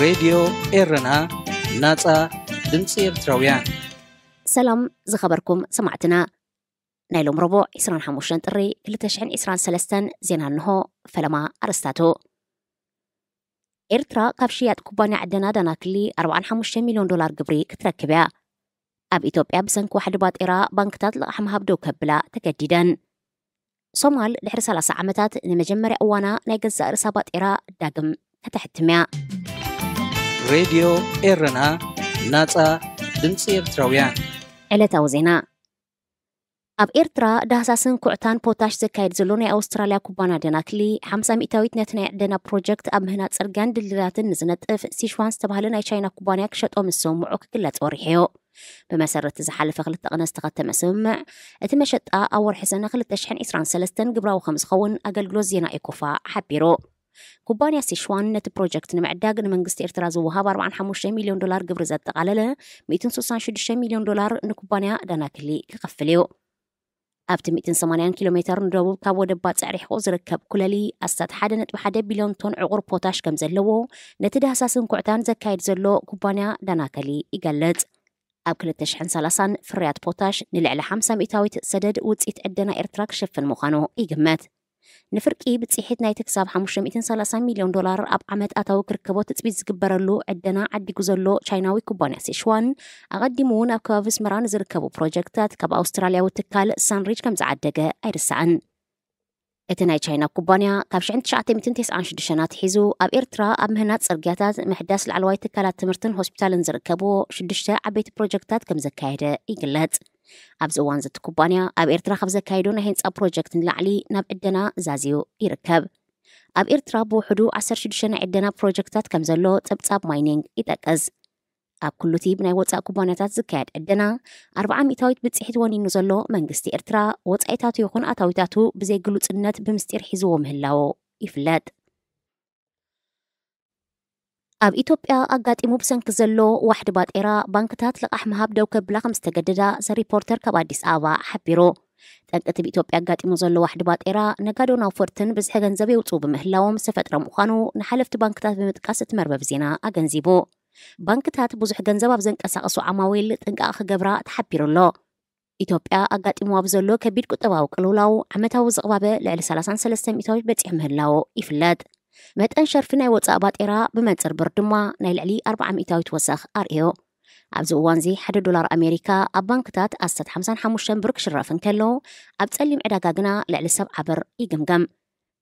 ሬድዮ ኤረና፣ ናጻ ድምጺ ኤርትራውያን። ሰላም ዝኸበርኩም ሰማዕትና፣ ናይ ሎም ረቡዕ ዕስራን ሓሙሽተን ጥሪ ክልተ ሽሕን ዕስራን ሰለስተን ዜና እንሆ። ፈለማ ኣርስታቱ። ኤርትራ ካብ ሽያጥ ኩባንያ ዕደና ዳናክሊ ኣርባዓን ሓሙሽተ ሚልዮን ዶላር ግብሪ ክትረክብ እያ። ኣብ ኢትዮጵያ ብሰንኪ ዋሕዲ ባጤራ ባንክታት ልቓሕ ምሃብ ደው ከብላ ተገዲደን። ሶማል ድሕሪ ሰላሳ ዓመታት ንመጀመርያ እዋና ናይ ገዛእ ርእሳ ባጤራ ዳግም ከተሕትም እያ። ሬድዮ ኤረና፣ ናጻ ድምጺ ኤርትራውያን። ዕለታዊ ዜና። ኣብ ኤርትራ ዳህሳስን ኩዕታን ፖታሽ ዘካየድ ዘሎ ናይ ኣውስትራልያ ኩባንያ ደናክሊ ሓምሳ ሚእታዊት ነቲ ናይ ዕደና ፕሮጀክት ኣብ ምህናጽ ጽርግያን ድልድላትን ንዝነጥፍ ሲሽዋን ዝተባህለ ናይ ቻይና ኩባንያ ክሸጦ ምስ ስምምዑ ክግለጽ ወሪሕዮ። ብመሰረት ዝሓለፈ ክልተ ቅነ ዝተኸተመ ስምምዕ፣ እቲ መሸጣ ኣብ ወርሒ ሰነ ክልተ ሽሕን ዕስራን ሰለስተን ግብራዊ ከም ዝኸውን ኣገልግሎት ዜና ኤኮፋ ሓቢሩ። ኩባንያ ሲሽዋን ነቲ ፕሮጀክት ንምዕዳግ ንመንግስቲ ኤርትራ ዝወሃብ ኣርባዓን ሓሙሽተ ሚልዮን ዶላር ግብሪ ዘጠቓለለ ሚእትን ስሳን ሽዱሽተ ሚልዮን ዶላር ንኩባንያ ዳናክሊ ክኸፍል እዩ። ኣብቲ ሚእትን ሰማንያን ኪሎ ሜተር ንደቡብ ካብ ወደብ ባጽዕ ርሒቑ ዝርከብ ኩለሊ ኣስታት ሓደ ነጥቢ ሓደ ቢልዮን ቶን ዕቑር ፖታሽ ከም ዘለዎ ነቲ ዳህሳስን ኩዕታን ዘካየድ ዘሎ ኩባንያ ዳናከሊ ይገልጽ። ኣብ ክልተ ሽሕን ሰላሳን ፍርያት ፖታሽ ንልዕሊ ሓምሳ ሚእታዊት ሰደድ ውጽኢት ዕደና ኤርትራ ክሽፍን ምዃኑ ይግመት። ንፍርቂ ብጽሒት ናይቲ ክሳብ ሓሙሽተ ሚእትን ሰላሳን ሚልዮን ዶላር ኣብ ዓመት ኣታዊ ክርከቦ ትጽቢት ዝግበረሉ ዕደና ዓዲጉ ዘሎ ቻይናዊ ኩባንያ ሲሽዋን፣ ኣቐዲሙ እውን ኣብ ከባቢ ኣስመራ ንዝርከቡ ፕሮጀክትታት ካብ ኣውስትራልያዊ ትካል ሳንሪጅ ከም ዝዓደገ ኣይርሳዕን። እቲ ናይ ቻይና ኩባንያ ካብ ሽሕን ትሽዓተ ሚእትን ተስዓን ሽዱሽተን ኣትሒዙ ኣብ ኤርትራ ኣብ ምህናጽ ጽርግያታት፣ ምሕዳስ ላዕለዋይ ትካላት ትምህርትን ሆስፒታልን ዝርከብዎ ሽዱሽተ ዓበይቲ ፕሮጀክትታት ከም ዘካየደ ይግለጽ። ኣብዚ እዋን እዚ እቲ ኩባንያ ኣብ ኤርትራ ካብ ዘካየዶ ናይ ህንጻ ፕሮጀክት ንላዕሊ ናብ ዕደና ዛዝዩ ይርከብ። ኣብ ኤርትራ ብውሕዱ ዓሰርተ ሽዱሽተ ናይ ዕደና ፕሮጀክትታት ከም ዘሎ ጸብጻብ ማይኒንግ ይጠቅስ። ኣብ ኩሉ እቲ ብናይ ወጻኢ ኩባንያታት ዝካየድ ዕደና ኣርብዓ ሚእታዊት ብጽሒት ወኒኑ ዘሎ መንግስቲ ኤርትራ፣ ወጻኢታቱ ይኹን ኣታዊታቱ ብዘይ ግሉጽነት ብምስጢር ሒዝዎ ምህላዉ ይፍለጥ። ኣብ ኢትዮጵያ ኣጋጢሙ ብሰንኪ ዘሎ ዋሕዲ ባጤራ፣ ባንክታት ልቓሕ ምሃብ ደው ከብላ ከም ዝተገደዳ ዘ ሪፖርተር ካብ ኣዲስ ኣበባ ሓቢሩ። ጠንቂ እቲ ብኢትዮጵያ ኣጋጢሙ ዘሎ ዋሕዲ ባጤራ፣ ነጋዶን ኣውፈርትን ብዝሒ ገንዘብ የውፅኡ ብምህላዎም ዝተፈጥረ ምዃኑ ንሓለፍቲ ባንክታት ብምጥቃስ እቲ መርበብ ዜና ኣገንዚቡ። ባንክታት ብዙሕ ገንዘብ ኣብ ዘንቀሳቐሱ ዓማዊል ጥንቃቐ ክገብራ ተሓቢሩ ኣሎ። ኢትዮጵያ ኣጋጢምዋ ብዘሎ ከቢድ ቁጠባዊ ቅልውላው፣ ዓመታዊ ዝቕባበ ልዕሊ ሰላሳን ሰለስተ ሚእታዊት በጺሑ ምህላዉ ይፍለጥ። መጠን ሸርፊ ናይ ወጻኢ ባጤራ ብመንጽር ብር ድማ ናይ ልዕሊ ኣርብዓ ሚእታዊት ወሰኽ ኣርእዮ። ኣብዚ እዋን እዚ ሓደ ዶላር ኣሜሪካ ኣብ ባንክታት ኣስታት ሓምሳን ሓሙሽተን ብር ክሽረፍ እንከሎ፣ ኣብ ጸሊም ዕዳጋ ግና ልዕሊ ሰብዓ ብር ይግምገም።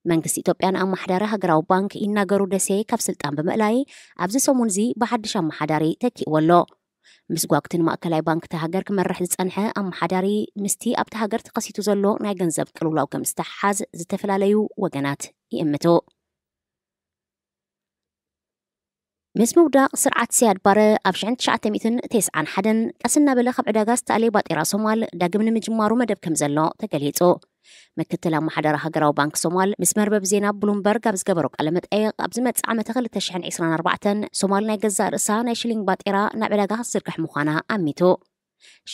መንግስቲ ኢትዮጵያ ንኣመሓዳሪ ሃገራዊ ባንክ ይናገሩ ደሴ ካብ ስልጣን ብምእላይ፣ ኣብዚ ሰሙን እዚ ብሓድሽ ኣመሓዳሪ ተኪእዎ ኣሎ። ምስጓግቲ ንማእከላይ ባንክ እታ ሃገር ክመርሕ ዝጸንሐ ኣመሓዳሪ፣ ምስቲ ኣብታ ሃገር ተኸሲቱ ዘሎ ናይ ገንዘብ ቅልውላው ከም ዝተሓሓዝ ዝተፈላለዩ ወገናት ይእምቱ። ምስ ምውዳቕ ስርዓት ሲያድ ባረ ኣብ ሽሕን ትሽዓተ ሚእትን ተስዓን ሓደን ቀስ እናበለ ካብ ዕዳጋ ዝተኣለየ ባጤራ ሶማል ዳግም ንምጅማሩ መደብ ከም ዘሎ ተገሊጹ። ምክትል ኣመሓዳሪ ሃገራዊ ባንክ ሶማል ምስ መርበብ ዜና ብሉምበርግ ኣብ ዝገበሮ ቃለ መጠይቕ፣ ኣብ ዝመጽእ ዓመተ ክልተ ሽሕን ዕስራን ኣርባዕተን ሶማል ናይ ገዛእ ርእሳ ናይ ሽሊንግ ባጤራ ናብ ዕዳጋ ክትዝርግሕ ምዃና ኣሚቱ።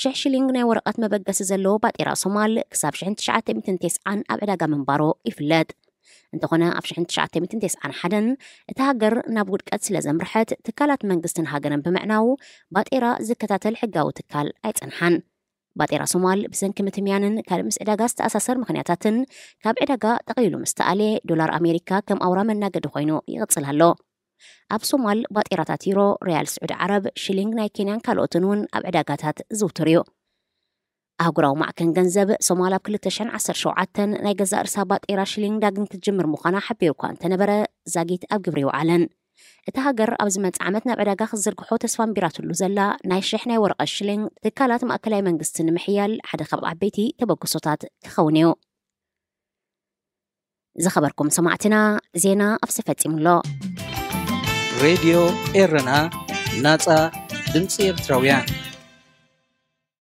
ሽሕ ሽሊንግ ናይ ወረቐት መበገሲ ዘለዎ ባጤራ ሶማል ክሳብ ሽሕን ትሽዓተ ሚእትን ተስዓን ኣብ ዕዳጋ ምንባሩ ይፍለጥ። እንተኾነ ኣብ ሽሕን ትሽዓተ ሚእትን ተስዓን ሓደን እታ ሃገር ናብ ውድቀት ስለ ዘምርሐት፣ ትካላት መንግስትን ሃገርን ብምዕናው ባጤራ ዝከታተል ሕጋዊ ትካል ኣይጸንሓን። ባጤራ ሶማል ብሰንኪ ምትምያንን ካልእ ምስ ዕዳጋ ዝተኣሳሰር ምኽንያታትን ካብ ዕዳጋ ጠቕሊሉ ምስ ተኣልየ፣ ዶላር ኣሜሪካ ከም ኣውራ መናገዲ ኮይኑ ይቕጽል ኣሎ። ኣብ ሶማል ባጤራታት ዩሮ፣ ሪያል ስዑዲ ዓረብ፣ ሽሊንግ ናይ ኬንያን ካልኦትን እውን ኣብ ዕዳጋታት ዝውቱር እዩ። ኣህጉራዊ ማዕከን ገንዘብ፣ ሶማል ኣብ ክልተ ሽሕን ዓሰርተ ሸውዓተን ናይ ገዛእ ርእሳ ባጤራ ሽሊንግ ዳግም ክትጅምር ምዃና ሓቢሩ እኳ እንተነበረ፣ ዛጊት ኣብ ግብሪ ይውዓለን። እታ ሃገር ኣብ ዝመጽእ ዓመት ናብ ዕዳጋ ክትዝርግሖ ተስፋ ኣንቢራትሉ ዘላ ናይ ሽሕ ናይ ወረቐት ሽሊንግ፣ ትካላት ማእከላይ መንግስቲ ንምሕያል ሓደ ካብ ዓበይቲ ተበግሶታት ክኸውን እዩ። ዝኸበርኩም ሰማዕትና፣ ዜና ኣብዚ ፈጺሙ ኣሎ። ሬድዮ ኤረና፣ ናጻ ድምጺ ኤርትራውያን።